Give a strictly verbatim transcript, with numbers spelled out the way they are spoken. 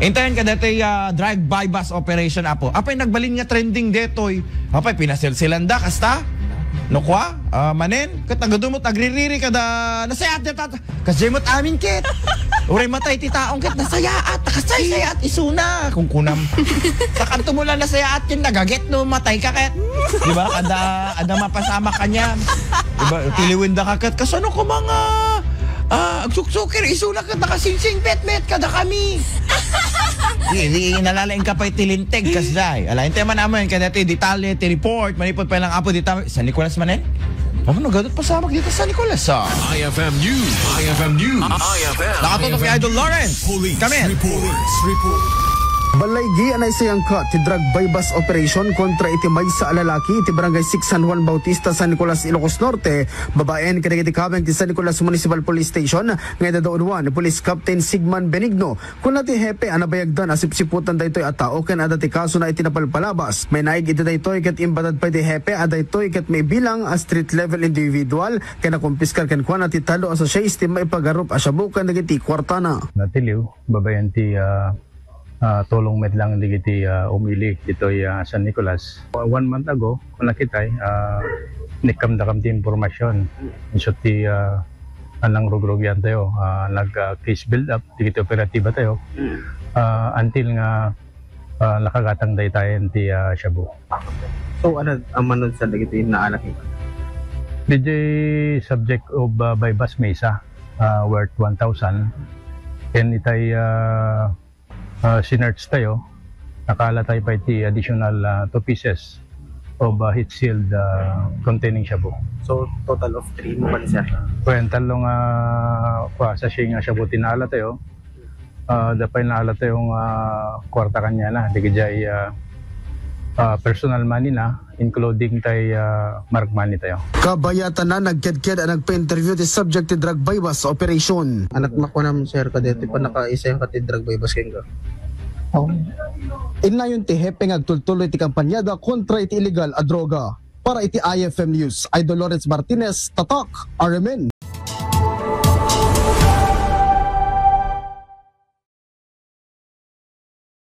Intayen kadaytoy, ah, drug buy-bust operation, Apo. Apay nagbalin nga trending detoy. Apay, pinasilsilanda, kasta? No kua? Ah, manen? Ket nagadumo agririri kada nasayaat deta. Kasdiay met amin ket. Uray matay ti taong ket nasayaat. Kasaysayaat isuna. Kunkunam. Sakanto mo la nasayaat ken nagaget no matay ka ket. Di ba? Kada, ada mapasamak kanian. Di ba? Tiliwenda ka ket. Kasano ko mga, ah, agsuksukir isuna ket nakasingsing betbet kada kami. Di, di, nalalaing ka pa'y tilinteg, kasdiay. Ala, intay man amin, kada ti detalye, ti report, manipod pa lang Apo, di tayo, San Nicolas manen? Oh, nagadot pasamak dito sa San Nicolas, ah. I F M News. I F M News. I F M. Nakatutok kay Idol Lawrence. Police Come in. Report. Police Report. Balaygi a naisayangkat ti drug buy-bust operation kontra iti maysa a lalaki iti Barangay six San Juan Bautista, San Nicolas, Ilocos Norte, babaen kadagiti kabeng ti San Nicolas Municipal Police Station nga idadawnwan ni Police Captain Sigman Benigno. Kuna ti hepe a nabayagdan a sipsiputan daytoy a tao ken adda ti kasona iti napalpalabas. Mainaig iti daytoy ket imbatad pay ti hepe a daytoy ket maibilang a street level individual ken nakumpiskar kenkuana ti tallo a sachets ti maipagarup a shabu ken dagiti kuartana. Natiliw, babaen ti, ah, ah, tulong met lang dagiti, ah, umili ditoy, ah, San Nicolas. One month ago, kung nakitay, ah, nikkamdakam ti impormasyon. Isu ti, ah, a nangrugrugian tayo, ah, nag, ah, case build up, dagiti operatiba tayo. Mm. Ah, until nga, ah, nakagatang daytayen ti, ah, shabu. So, ano, ang manod sa dagiti naalak ni? Diay subject of, ah, buy-bust maysa, ah, worth one thousand. Ken itay, ah, ah, sinearch tayo, nakaala tayo pay ti additional, ah, two pieces of, ah, heat sealed, ah, containing shabu. So, total of three mo ba, sir? Well, tallo nga, ah, sachet nga shabu ti naala tayo. Ah, adda pay naala tayo nga kuarta kaniana, dagiti, ah, ah, personal money na, including tay, ah, mark money tayo. Kabayatan na nagkedked a nagpa-interview ti subject ti drug buy-bust operation. Anat makuanam, sir, kadeti pa nakaisayang ka ti drug buy-bust kenka? Oh. Innayon ti hepe nga agtultuloy ti kampanyada kontra iti illegal a droga. Para iti I F M News, Idol Lawrence Martinez, Tatak, R M N.